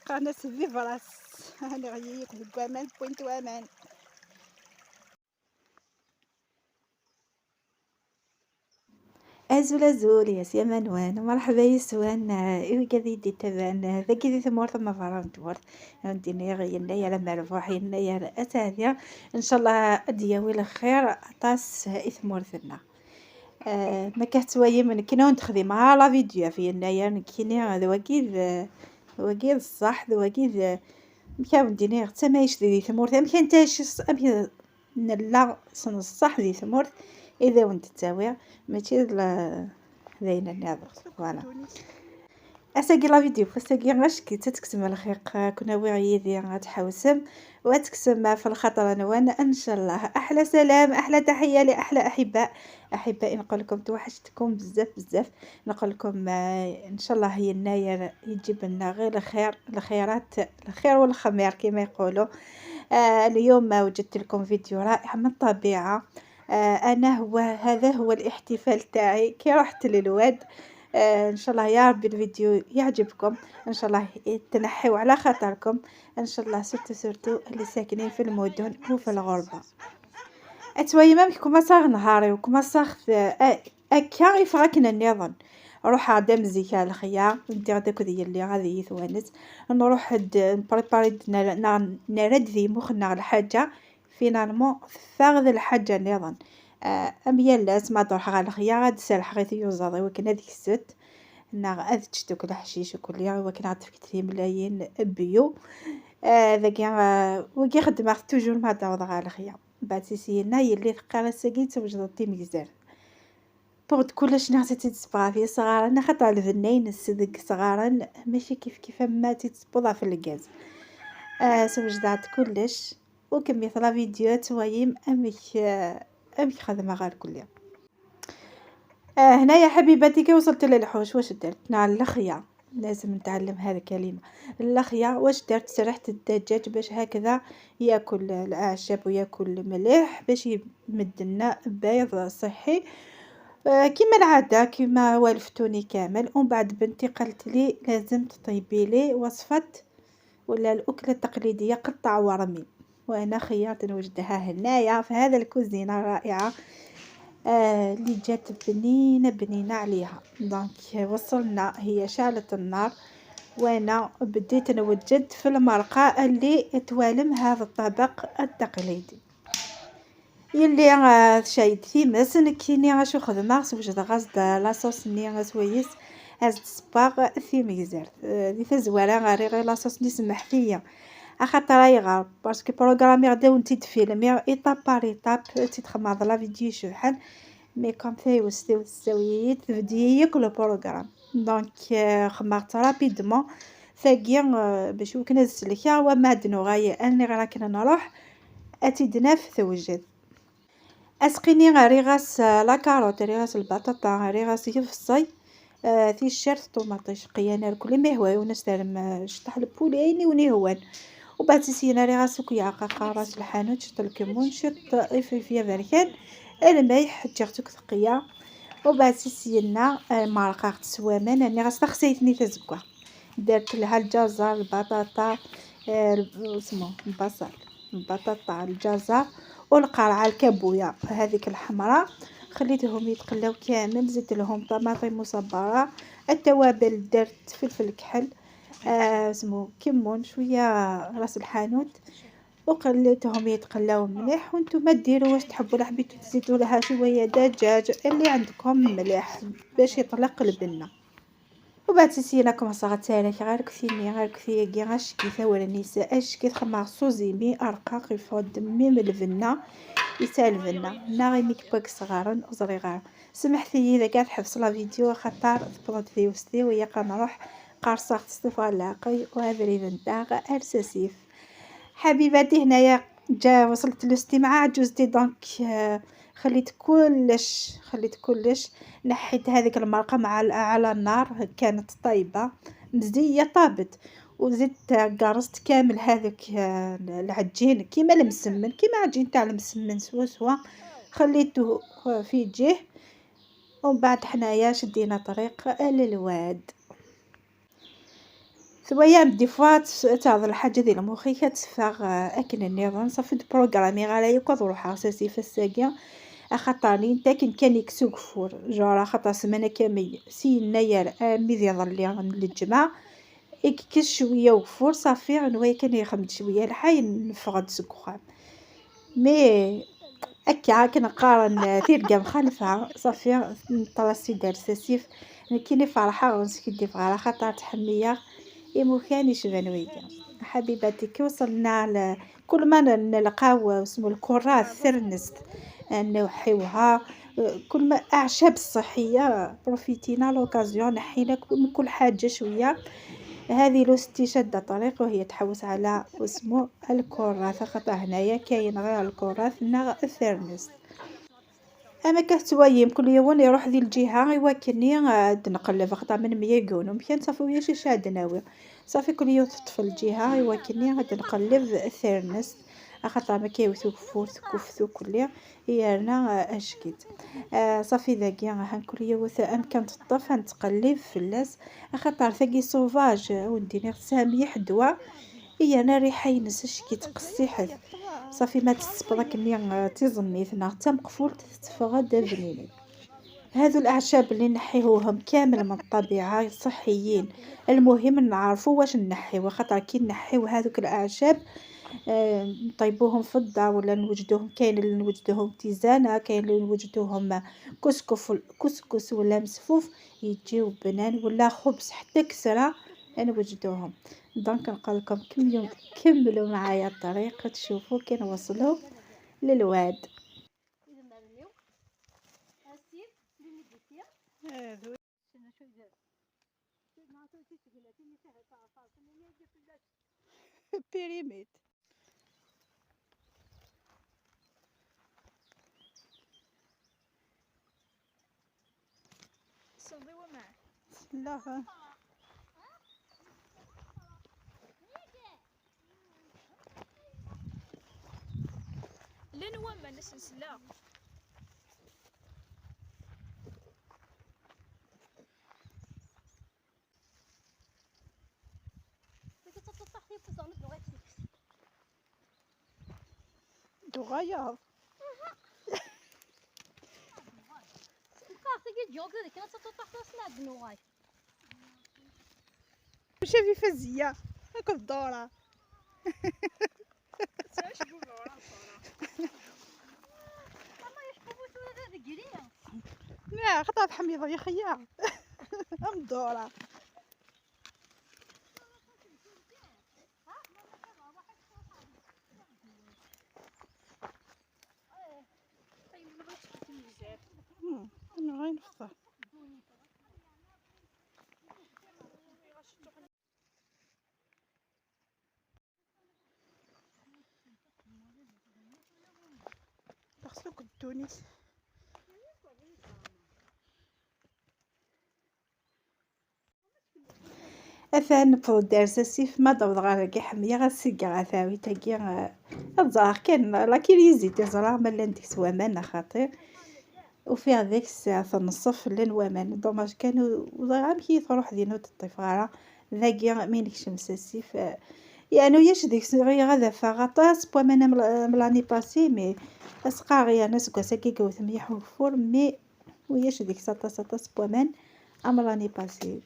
قناة فيفراس أنا غيك وامان بوينت وامان. أزول أزول يا سي منوان مرحبا يسوان إيوا كذي دي تبان ذاك ذي ثمورت ما فران تورت عندي غير يا مرفوح يا أتاذيا إن شاء الله أدياوي الخير أطاس إثمورتنا. ما كهتوايا من كنا نتخدم لا فيديو في يناير كيني ذواكيد ذواكيد الصح ذواكيد مكان ديني حتى ما يشدي ثمورت أمكن تاش أمكن نلا سن الصح ذي ثمورت إذا ونت تاوي ماشي ذاين النظر فوالا. أساقي لا فيديو فاساقي غاش كي تتكسم الخيق كنا ويغيدي غتحوسم وتكسم في الخطر نوان ان شاء الله. احلى سلام احلى تحية لاحلى احباء احبائي، نقول لكم توحشتكم بزاف بزاف، نقول لكم ان شاء الله يناير يجيب لنا غير الخير، الخيرات، الخير والخمير كما يقولوا. اليوم وجدت لكم فيديو رائع من الطبيعة. انا هو هذا هو الاحتفال تاعي كي رحت للواد. ان شاء الله يا ربي الفيديو يعجبكم، ان شاء الله تنحيو على خاطركم، ان شاء الله surtout اللي ساكنين في المدن وفي الغربة. اتوايا ما كما صاغ نهاري وكما صاغ اكا يفغاكنا النظام. روح غدا مزيكا الخيا ندي غدا كذي اللي غادي يثوانس نروح نبريباري نرد ذي مخنا الحاجة فينالمون فاغذ الحاجة النظام. ام يلاس ما تروح غا الخيا غاد تسرح غير تيوزاضي وكن هذيك الست نا غاد تشتوك الحشيش وكل يوم وكن عاد تفكت ملايين بيو. ذاك وكي خدمة توجور ما تعوض غا الخيا بعد سيسينا يلي ثقال ساكي توجد تيميزار بوغ كلش ناس تيتسبغا في صغارنا خاطر الفنين الصدق صغارا ماشي كيف كيف ما تيتسبوضا في الغاز. سوجدات كلش وكمية لا فيديو توايم امك خدمة غير كل يوم. هنايا حبيباتي كي وصلت للحوش واش درت؟ نع اللخية لازم نتعلم هذه الكلمة اللخية. واش درت؟ سرحت الدجاج باش هكذا ياكل الاعشاب وياكل مليح باش يمد لنا بيض صحي. كما العادة كما والفتوني كامل. ومن بعد بنتي قالت لي لازم تطيبي لي وصفه ولا الاكلة التقليدية قطع ورمي، وانا خيرت نوجدها هنايا في هذا الكوزينة الرائعة اللي جات بنينه بنينه عليها. donc وصلنا هي شعلت النار وانا بديت نوجد في المرقه اللي توالم هذا الطبق التقليدي يلي شايد ثيمس نكيني غاشو خدمة سوجد غاز la sauce ني غاسويس از تصباغ ثيميزر دي تزواره غاري غير la sauce ني سمح فيا اخاطر ايغا parce que programmé غدا ونتي تفيلمي étape par étape تيتخمض la vidéo شحال mais comme تايوستي وتساويت تبدي ياك le programme. donc خمرت rapidement ثاقي باش وكنا نسلكا وما دنو غاية اني غير كنا نروح اتيدنا في توجد. اسقيني غاري غاس la carotte غاري غاس البطاطا غاري غاس يفصي تيشرت طوماطيش قيانا الكل ما هو وناس تارم شطح ال poulet عيني وني هوان. وبعد سينا ري غاسوك يا قاقا راس الحانوت شط الكمون شط فيا بركان المايح جرتك ثقيه. وبعد سينا مرقه تسوامان اني غاس تخسيتني تزكوا درت لها الجزر البطاطا اسمو البصل البطاطا الجزر والقرعه الكابويه هذيك الحمراء خليتهم يتقلاو كامل. زدت لهم طماطم مصبره التوابل درت فلفل كحل اسمو كمون شوية راس الحانوت وقليتهم يتقلاو مليح. وانتم ديروا واش تحبوا، لا حبيتو تزيدوا لها شوية دجاج اللي عندكم مليح باش يطلق البنه. وبعد سينا كما صغت تالك غير كثيني غير كثيكي غاش كي ثور النساء اش كي تخمر سوزيمي ارقاق يفوض ميم البنه يسال البنه نا غير ميك صغارن وصغيرة. سمحتي اذا كانت حفظ لا فيديو خاطر تبغض في وسطي ويا قنروح قرصة تصطفى اللاقي وهذا نتاع ارساسيف. حبيباتي هنايا جا وصلت لوستي مع عجوزتي donc خليت كلش خليت كلش نحيت هذيك المرقه مع على النار كانت طيبة مزية طابت. وزدت قرصت كامل هذاك العجين كيما المسمن كيما عجين تاع المسمن سوا سوا خليته في جه. ومن بعد حنايا شدينا طريق للواد. ثويا des fois تعرض الحاجة ديال مخي كتفاغ أكن النظام صافي تبروغرامي غالا ياك روحها ساسي فالساقية خاطر انت كان يكسو كفور جورا خاطر سمانة كامل سي يناير ميدي يظل للجمعة يكس شوية وكفور صافي نوايا كان يخمد شوية الحي نفغد سكوخام مي هكا كنقارن تيرقا مخالفة صافي نطراسي دار ساسيف كيني فرحة ونسكدي فغارة خاطر تحمية إموكان يشبان ويا حبيباتي. كي وصلنا كل ما نلقاو اسمو الكراث ثرنست نوحيوها كل ما اعشاب الصحية بروفيتينا l'occasion نحينا من كل حاجة شوية. هذه لوستي شاده طريق وهي تحوس على اسمو الكراث خاطر هنايا كاين غير الكراث نا الثرنست. اما كتوايم كل يوم يروح ذي الجهة يواكني نقلب خاطر من مية يقولوا مكان صافي ويا شي شاد ناوي صافي كل يوم تطفل الجهة يواكني غادي نقلب الثرنست خاطر ما كيوثو كفور كفتو كلي يارنا اشكيت صافي ذاكي ها كل يوم امكن تطف نتقلب فلاس خاطر ثاقي sauvage ونديني سامي حدوه يانا ريحه ينس اشكيت قصيحت صافي ما تسبرك ني تيزميتنا حتى مقفول تتفغد بنيني. هذو الاعشاب اللي نحيوهم كامل من الطبيعة صحيين، المهم نعرفوا واش نحيو خاطر كي نحيو هذوك الاعشاب نطيبوهم في الدار ولا نوجدوهم، كاين اللي نوجدوهم tisane، كاين اللي نوجدوهم كسكس ولا مسفوف يجيو بنان، ولا خبز حتى كسره نوجدوهم. donc نقول لكم كملوا معايا الطريق تشوفوا كي نوصلوا للواد. بيريميت لا لن وما نسنسلا تغير شافي فزية هاك الدورة لا خطأ حميضة يا خيا ام الدورة. انا غير نفطر. خصك الدونيس اثان نفض دار ساسيف ما ضوض غير كي حمية غتسقع ثاوي تاكي الزهر كان لا كيريزيتي زرا ما لا نديك وامان خاطر وفيها ذيك الساعة تنصف لين وامان دوماج كانوا وضع كي تروح دينا تطيف غارة ذاكي مين كشم ساسيف يعني وياش ديك غير غادا فغطاس بوامان ملاني باسي مي اسقاغي انا سكاسا كي كوث ميح وفور مي وياش ديك ساطا ساطا بوامان املاني باسي.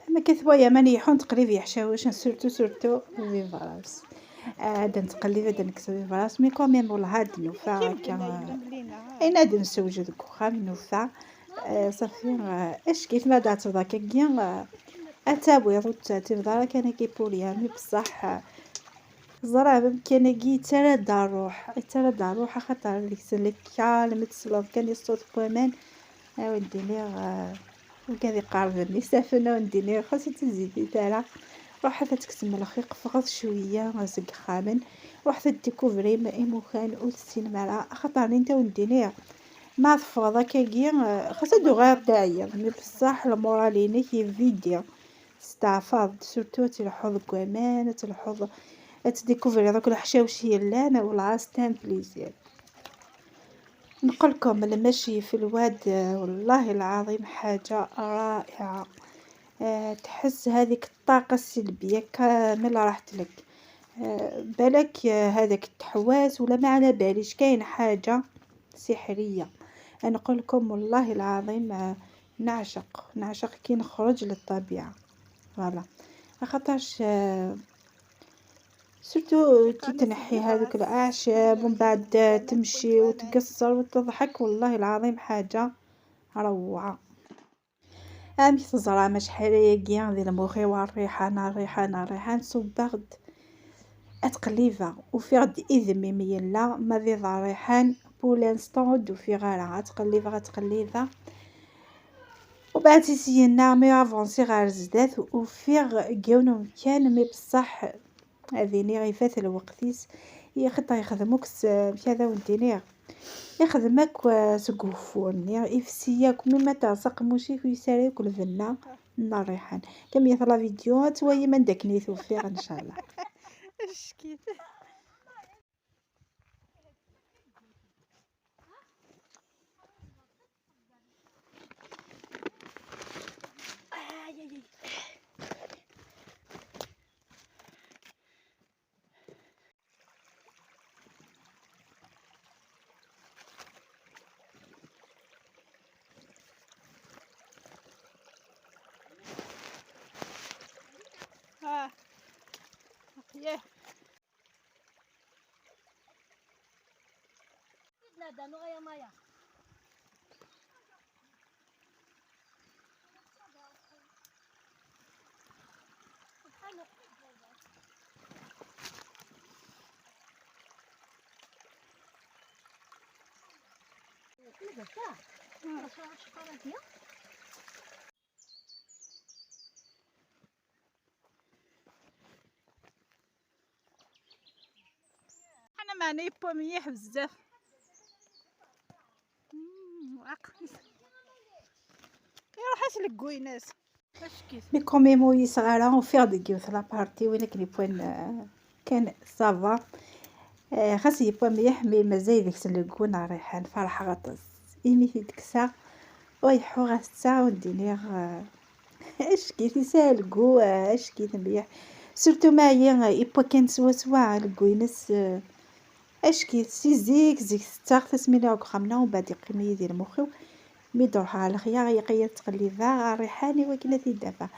ما كثوايا ماني يحون تقريب يحشاوش surtout surtout في فراس. هذا نتقلب هذا نكسب براس mais quand même والله هاد نوفا هكا اين هاد نسوجد كوخام نوفا صافي اش كيف ما دات ذاك كي اتاويض تبدا كان كيبوليا mais بصح زرا كان كي ترى الروح ترى الروح خاطر ديك الكالم تسلط كان الصوت بوامان اودي لي وكان يقاربني سافنا ونديني خاص تزيدي تالا روح حتى تكتم الخيق فغض شوية غاسق خامن روح تديكوفري ما إيموكان وتسين خاطر انت ونديني ما تفرض كاكي خاص دو غير داعية mais بصح ال moral ينك يفيدي تستعفض surtout تلحظ كوامان تلحظ تديكوفري دوك الحشاوشية لانا والله c'est un plaisir. نقولكم المشي في الواد والله العظيم حاجة رائعة. تحس هذيك الطاقة السلبية كامل راحت لك. بالك هذاك التحواس ولا ما على باليش كاين حاجة سحرية. نقول لكم والله العظيم نعشق كي نخرج للطبيعة voilà خاطرش surtout كي تنحي هذوك الاعشاب ومن بعد تمشي وتقصر وتضحك والله العظيم حاجة روعه. امي تزرع ما شحال ياكي ديال المخي والريحانه الريحانه الريحان صبغد اتقليفه وفي غد اذمي ميلا ما ذي ريحان pour l'instant دو في غارة غتقليفه غتقليفه وبعد سينا mais avancer غير زدات وفي كاون كان mais بصح هذيني غيفات الوقتيس يخطا يخدموك كذا وديني يخدمك سكوفوني يفسياك مما تعصق موشي ويساريك الفنا الريحان كم يطلع فيديو تواي من داك نيثو فيه ان شاء الله. شكيت انا معني بو مليح بزاف يروح اسلك ناس. mais quand même يصغر وفيغ ديك la partie وين كني بوين كان ça va خاص يبوا مليح mais مازال ديك لكون ريحان فرح غطس إيمي في ديك ويحو غاسا وديني اش كي سالكو اش كي مليح surtout معايا يبوا كان سوا سوا الكوينس اش كي سي زيك زيك ستاغ تسمينا وخمنا ومن بعد يقيم يدير مخو mais دروح على الخيار يقيا تقليفا ريحاني وكنا تيدافع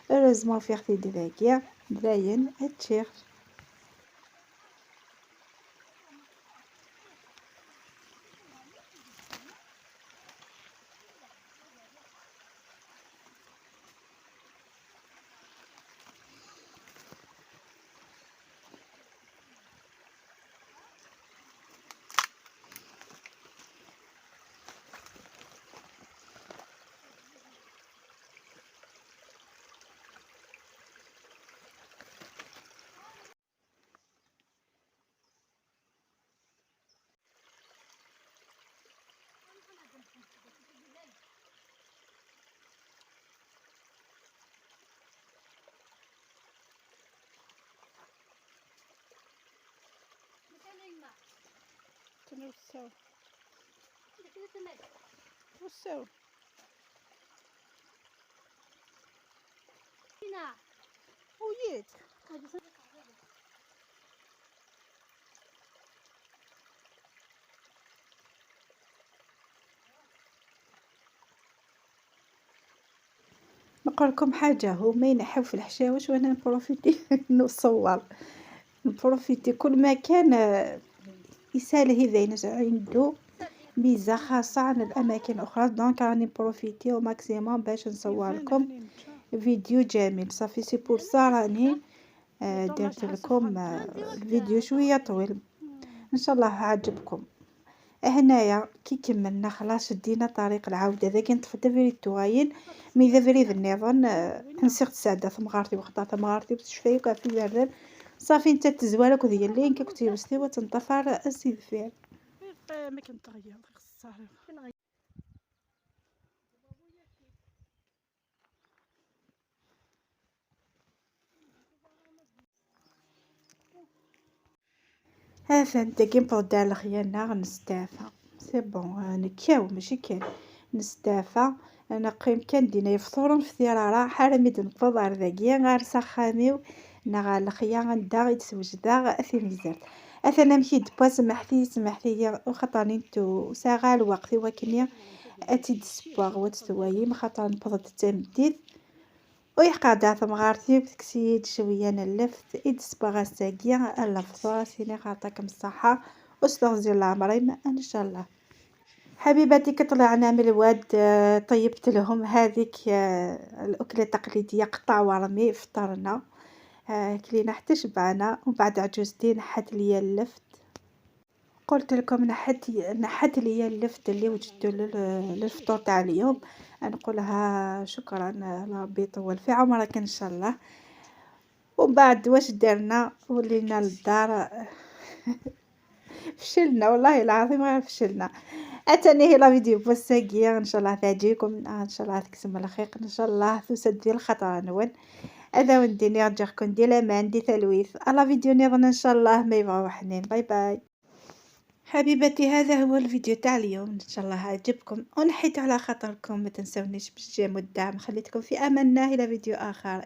heureusement في اختي داكيا باين هادشي. وساو وياك نقول لكم حاجة، هما ينحيو في الحشاوش وانا ن profiter نصور. نprofiter كل مكان يسهل هذا عنده ميزة خاصة عن الأماكن الأخرى، donc راني profiter au maximum باش نصور لكم فيديو جميل. صافي c'est pour ça راني درت لكم الفيديو شوية طويل، ان شاء الله عجبكم. هنايا كي كملنا خلاص شدينا طريق العودة، ذاك نطفى فريد توغاين mais ذا فريد النظام نسيغ تسعدا ثمغارتي وخطا ثمغارتي وتشفاي وكاع في البردان. صافي انت تزوالك وذي اللي كنتي وستي وتنطفر السيد فيه. ما كنتغير خصها. افهم كي نبغ دار الخيانة نستعفى c'est bon نكاو ماشي كان نستعفى نقيم كان دينا يفطرون في ثيرارا حرامي نفض ذاكي غير سخاميو نغ الخيا غندا يتسوجدا ثيميزارت. اثنا مشي دبا سمحتي سمحتي وخاطر نتو ساغا الوقت وكني اتي دسبوغ وتسوايم خاطر نبض تمديد ويحقا دا ثمغارتي بتكسيد شوية نلفت إدسبوغ الساقية الفطور سيني خاطركم الصحة وستغزي العمرين ان شاء الله. حبيباتي كطلعنا من الواد طيبت لهم هذيك الأكلة التقليدية قطع ورمي، فطرنا كلينا حتى شبعنا. ومن بعد عجوزتي نحت ليا اللفت، قلت لكم نحت ليا اللفت اللي وجدته للفطور تاع اليوم. نقولها شكرا ربي يطول في عمرك ان شاء الله. ومن بعد واش درنا ولينا للدار فشلنا والله العظيم غير فشلنا. اتاني هي la vidéo بوساكيا ان شاء الله تعجبكم، ان شاء الله تكسم الخير، ان شاء الله تسد ديال الخطر نون هذا ونديني نرجعكم ديال امان دي ثلويث la vidéo نظن ان شاء الله ما يبغاو حنين. باي باي حبيبتي، هذا هو الفيديو تاع اليوم، ان شاء الله عجبكم ونحيت على خاطركم. ما تنسونيش بال j'aime والدعم. خليتكم في امان الله الى فيديو اخر.